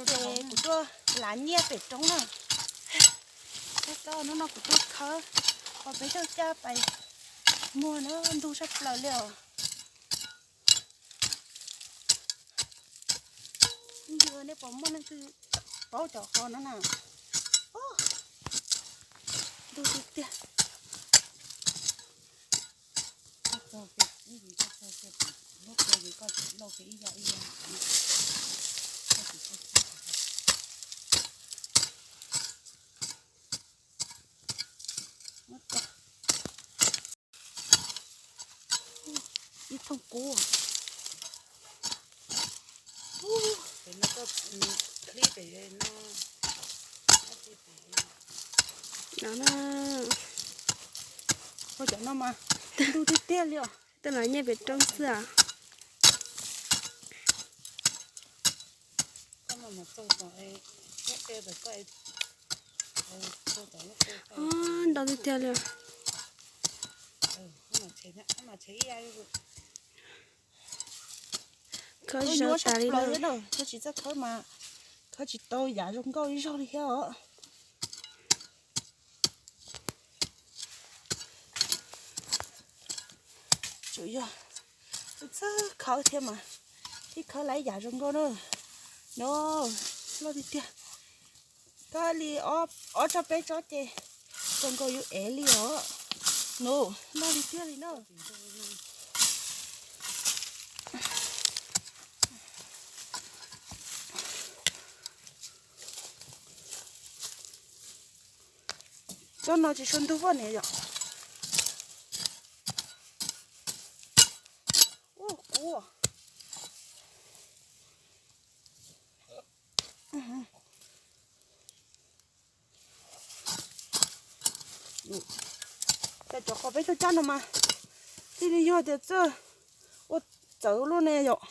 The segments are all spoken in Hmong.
Ces kuv tuaj lav nyiaj pem roob na. Hnub no kuv tuaj khawb qhov peb caug caj pais muag na, ntug sab plaws li os. Ntug nej puas muaj leej twg paub cov qhov no na? Ntug tiag tiag. Ib thooj kub. No na, ua cov no mas ntug tiag tiag li os. Tej no nyiaj pem roob xwb as. Ntau tiag tiag li. Khawb zoo tas li na. Khawb tsis txawj khawb mas khawb tsis tau yav zoo nkauj ib zaug li thiab os. Tsuas yog txawj khawb thiab mas thiaj khawb laib yav zoo nkauj na. No, loj tiag tiag. Kawg li ob tsob peb tsob ces zoo nkauj yuav ev li os. No, loj tiag tiag li na. Tsob no tsis tshua ntug poj niam yom. Ua kuv. Cov qhov peb caug caj no mas thiaj li yog tias txawj ua txawv luaj ne yom.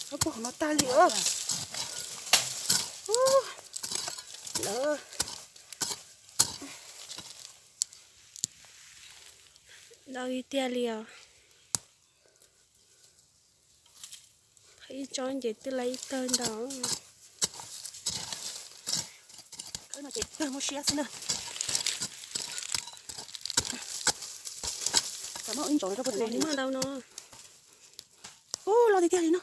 Puag qhov no tag li. Lawv, lawv tiag li os. Ib tsob ces twb lawv ib tawg ntau. Muaj siab xwb na. Muaj ntau no. Ub, loj tiag tiag li no.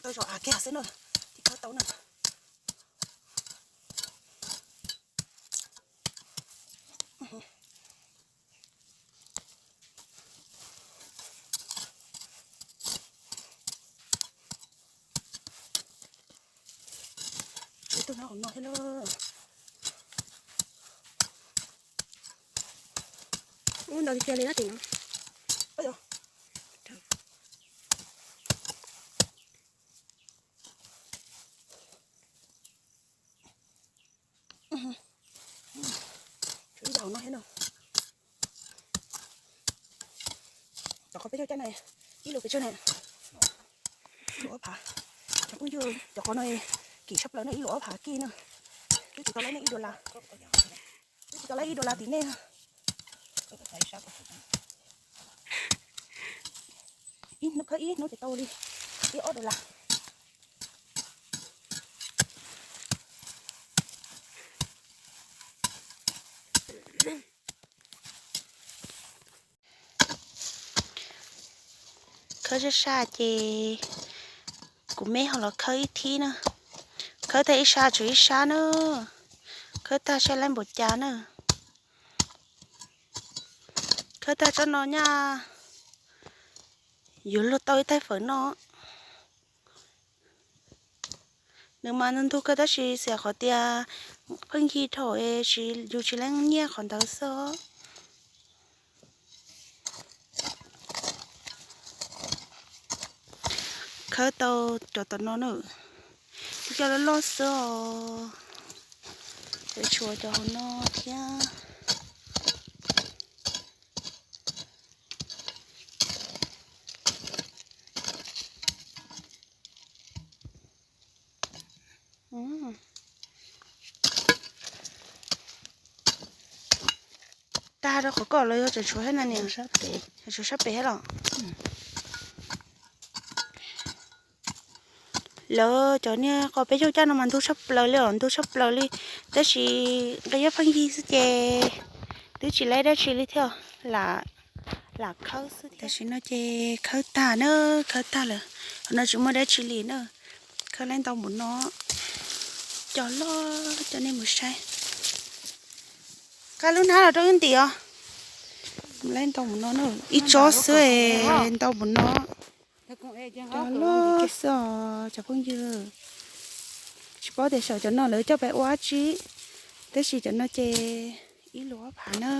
Tau zaum av kiag xwb na, thiaj khawb tau na. Tshuav tus no hauv no thiab na. Ub, ntau tiag tiag li na tim no. Tshuav ib zaug no thiab na. Cov qhov peb caug caj na, ib lus pes tsawg na? Ib lus ob phav. Cov phooj ywg, cov qhov no kim tshaj plaws na, ib lus ob phav kij na. Twb tsis tau laib nej ib dollar. Twb tsis tau laib ib dollar tim nej. Ib hnub khawb ib hnub ces tau li ib ob dollar. Khawb sab sab ces kuv me ho los khawb ib thib na. Khawb tag ib sab tshuav ib sab na. Khawb tag saib laib npaum cas na. Khawb tag tsob no nyaj yuav luag tau ib tais fawm noj. Nws mas ntug kawg tab sis xiam qhov tias pheej yig dhau, yus tsis leej nyiaj qhov ntawd xwb. Khawb tau cov tom no na, Cov loj loj xwb os. Tseem tshuav cov hauv no thiab. Tag rau qhov ko los yog tseem tshuav thiab na niam? Tshuav sab pem los? Lawv cov niag qos peb caug caj no mas ntug tshaj plaws li os, ntug tshaj plaws li. Tab sis nqi nyob pheej yig xwb ces twb tsis laib dab tsi li thiab, lam khawb xwb. Tam sim no ces khawb tag na, khawb tag lawm. Qhov no tsis muaj dab tsi li na. Khawb laib ntau npaum no. Cov loj cov nej mus saib. Qab lub hnab los rau wb ntim os. Laib ntau npaum no na, ib tsob xwb ntau npaum no. Cov loj xwb os cov phooj ywg. Tsis paub tias saum cov no lawv coj pais ua dab tsi, tab sis cov no ces ib lub ob phav na.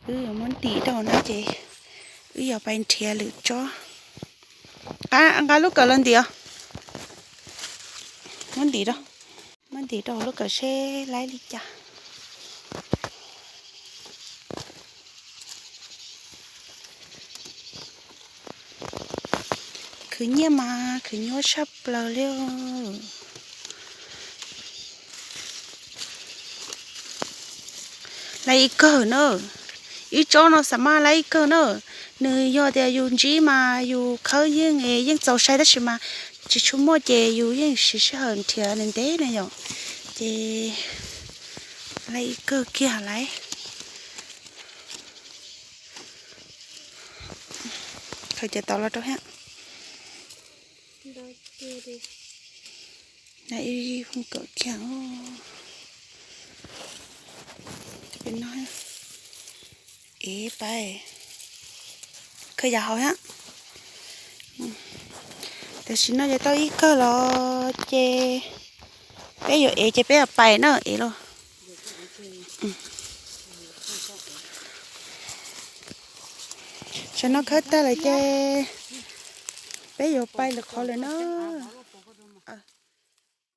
Wb yuav muab ntim rau na ces wb yuav pais nrhiav lwm tsob. Nqa lub kawm los ntim os. Muab ntim rau, muab ntim rau lub kawm seb laib li cas. Khwv nyiaj mas khwv nyuaj tshaj plaws li. Laib ib kawg na, ib tsob no xav mas laib ib kawg na. Nws yog tias yus ntsib mas yus khawb yeej, yeej txaus sai tab sis mas tsis tshua muaj ces yus yeej siv sij hawm nrhiav ntev ntev na yom. Ces laib ib kawg kiag lauj. Khaws cov tod los rau thiab. Ib kawm kiag. Ev pais, khaws yav hauv thiab. Tam sim no ces tau ib kawg los ces peb yuav ev ces peb yuav pais na, ev los. Tam no khawb tag lawm ces peb yuav pais lwm qhov lawm na.